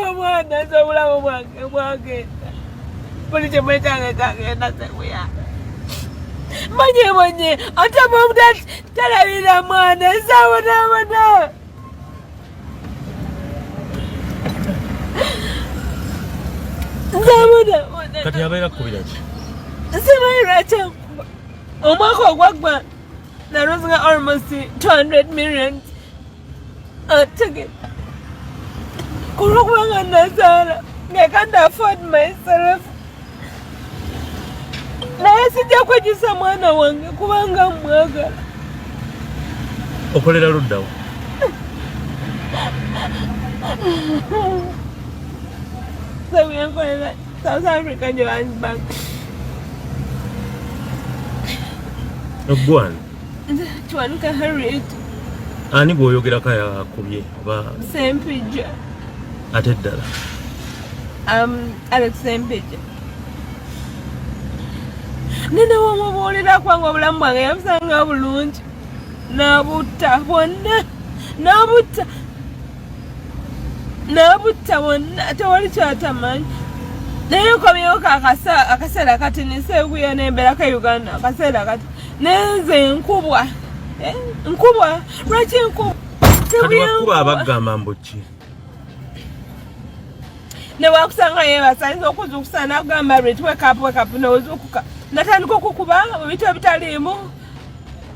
Omwana nze obulamu bwange bwagenda, buli kimu ekyange kyagenda. Seguya mbonyebonye, ate omuntu talabira mwana, nsabonaabona. Nsabonaabona. Kati abeera kukubira ki? Simanyi lwaki ankuba. Omwaka ogwaggwa nalosinga almost 200 million atege kulwokubanga nazaala nga can't afford myself, naye sijja kwejjusa mwana wange kubanga mwagala. Okolera luddawo? Nkolera South Africa, Johannesburg. Ogwana? Kiwanuka Harriet. Ani gwoyogerako yakubye oba? Sempijja. Ate eddala? Alex Sempijja. Nina wamubuulira kubanga obulamu bwange yabusanga bulungi, nabutta bwonna, nabutta, nabutta bwonna, tewali kyatamanyi. Naye nkomyewo akaseera kati niseeguya nembeerako e Uganda akaseera kati, naye nze nkubwa. Eh, nkubwa, lwaki nkubwa? Kati bakuba abagamba mbu ki? Newakusanga yebasa, ayinza okuzukusa nagamba, "Ret, wake up, wake up," nozukuka natandika okukuba mu bintu ebitaliimu.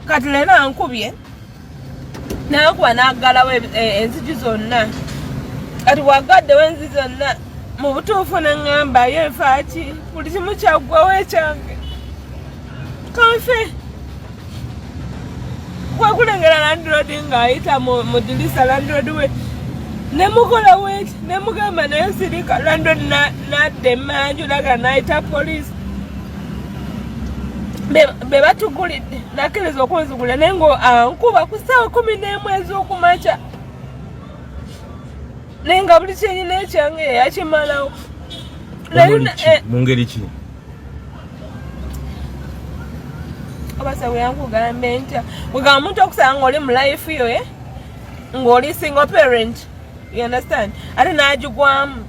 Kati leero ankubye, nakuba naggalawo enzigi zonna. Kati wagaddewo enzigi zonna, mu butuufu neŋŋamba ye nfaaki, buli kimu kyaggwawo ekyange, kanfe. Kwekulengera landlord ng'ayita mu dirisa, landlord we nemukola weti, nemugamba naye sirika. Landlord nadda emanju laga nayita poliisi be batugulidde, nakkiriza okunzigulira, naye nga ankuba ku ssaawa 11 ez'okumakya, naye nga buli kyenyina ekyange yakimalawo. Mu ngeri ki? Obasa bweyankugambe ntya, bwegamba omuntu okusanga ngaoli mu life yo, eh? Ng'oli single parent, you understand, ate n'agigwamu.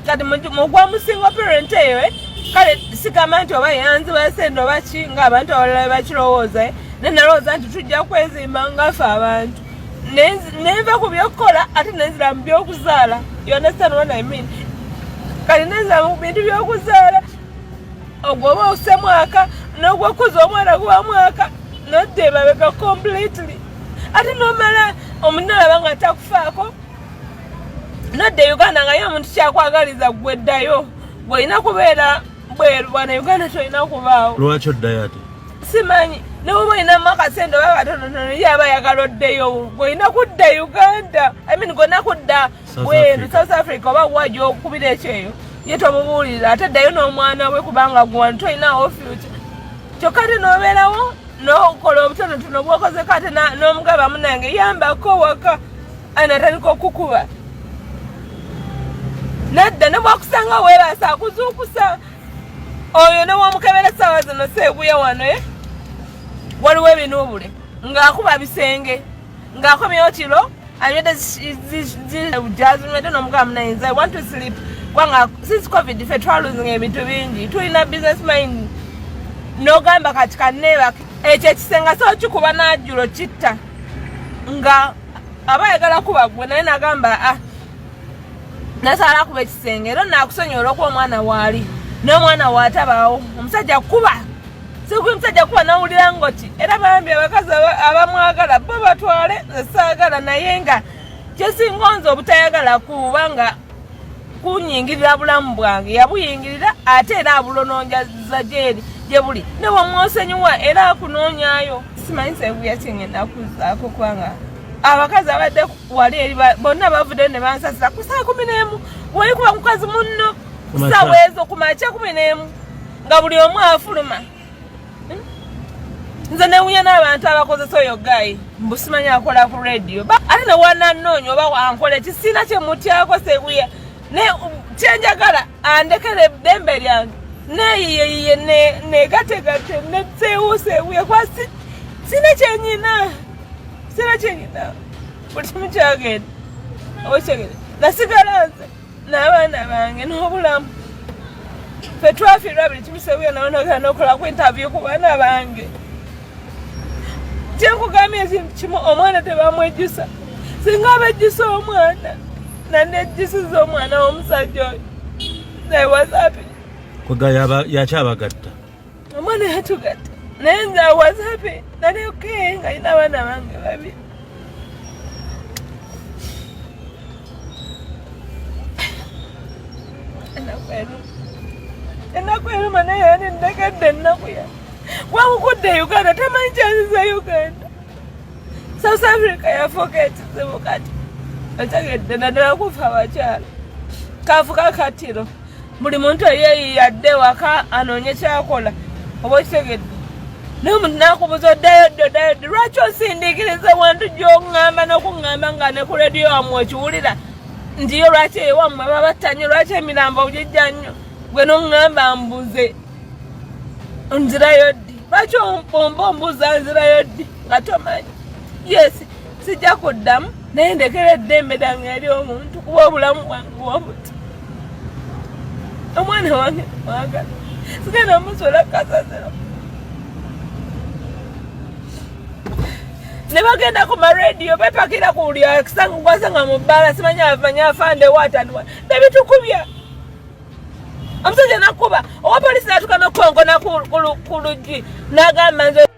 Kati mugwa mu single parent eyo, eh? Kale sigamba nti oba yanziba sente oba ki ng'abantu abalala bakirowooza, eh? Naye nalowooza nti tujja kwezimba ngaffe abantu. Nenva ku byokukola ate nenzira mu byokuzaala, you understand what I mean? Kati nenzira mu bintu byokuzaala, ogwo oba ose mwaka n'ogwokuza omwana guba mwaka, nodda emabega completely. Ate nomala omuntu nalaba nga takufaako, nodda e Uganda nga ye omuntu kyakwagaliza gwe ddayo, gweolina kubeera bweru bwana Uganda, tolina kubaawo. Lwaki oddayo ate? Simanyi, newoba olinamu akasente oba katonotono, ye aba ayagala oddeyo, gweolina kudda Uganda, I mean gwolina kudda bweru, South Africa oba wa gyokubira ekyeyo, ye tomubuulira ate ddayo n'omwana we kubanga gwano tolinawo future. Kyokka ate n'obeerawo n'okola obutonotono bwokozeko, ate n'omugaba, "Munange, yambako waka," anatandika okukuba. Nadda ne bwakusanga weebasa, akuzuukusa oyo newamukebera essaawa zino. Seeguya wano, eh? Waliwo ebinuubule ng'akuba bisenge ng'akomyewo kiro, anywedde jazinywedde, n'omugamba, "Munaye, nze I want to sleep," kubanga since COVID fe twalosinga ebintu bingi, tulina business mind, n'ogamba kati kaneebake. Ekyo ekisenga so kikuba n'ajjulo kitta nga aba ayagala kuba gwe, naye nagamba, "Ah," nasala kuba ekisenge. Era nakusonyiwa olwokuba omwana waali, n'omwana waatabaawo. Omusajja kuba sikubi, omusajja kuba nawulira ngoti. Era bambi abakazi abamwagala bo batwale, nze saagala. Naye nga kyesinga nze obutayagala kubanga kunyingirira bulamu bwange, yabuyingirira ate era abulononjaza gyeri gye buli newamwosenyiwa era akunoonyayo. Simanyi seguya kyengenda kuzaako kubanga abakazi abadde wali eri bonna bavudde ne bansasira ku saa 11. Wali kuba mukazi munno saawa ezo ku makya 11 nga buli omu afuluma. Nze newunya n'abantu abakozesa oyo guy, mbu simanyi akola ku radio, ate newananoonya oba wankola eki, sina kyemutyako seguya. Ne kyenjagala andekere eddembe lyange, neyiyeyiye, negategate, nesewuseewuye, kuba sina kyenyina, sina kyenyina, buli kimu kyagenda. Okyegere nasigala nze. N'abaana bange n'obulamu fe twafiirwa buli kimu. Sebuya nawe nogenda nokola ku interview ku baana bange. Kyenkugambye ekintu kimu, omwana tebamwejjusa. Singa abejjusa omwana, nanejjusiza omwana w'omusajja oyo, I was happy. Kwega yakyabagatta. Omwana yatugatta, naye nze I was happy, nali okay nga alina abaana bange babiri. Ennaku eruma, ennaku eruma, naye yani ndekedde ennaku ya wamukudde e Uganda, tamanyi kyaziza Uganda. South Africa yafuuka ekizibu kati, otegedde, naddala kufa abakyala kafuka katiro, buli muntu eyeeyiyadde waka anoonye kyakola, oba okitegedde. Naye omuntu nakubuza oddayo ddi, oddayo ddi, lwaki osindiikiriza wantu gy'oŋŋamba n'okuŋŋamba nga ne ku rediyo wammwe okiwulira nti yo lwaki ewammwe babatta nnyo, lwaki emirambo gijja nnyo, gwe n'oŋŋamba mbuze nzirayo ddi? Lwaki omba ombuuza nzirayo ddi nga tomanyi? Yes, sijja kuddamu, naye ndekera eddembe lyange eri omuntu, kuba obulamu bwange bwobuti. Omwana wange mwagala, sigenda musola kasasiro. Ne bagenda ku marediyo bepakira ku buli gwasanga mu bbaala, simanyi avanya afande watandwa nebitukubya. Omusajja nakuba owa polisi natuka nokukonkona ku luggi, nagamba nze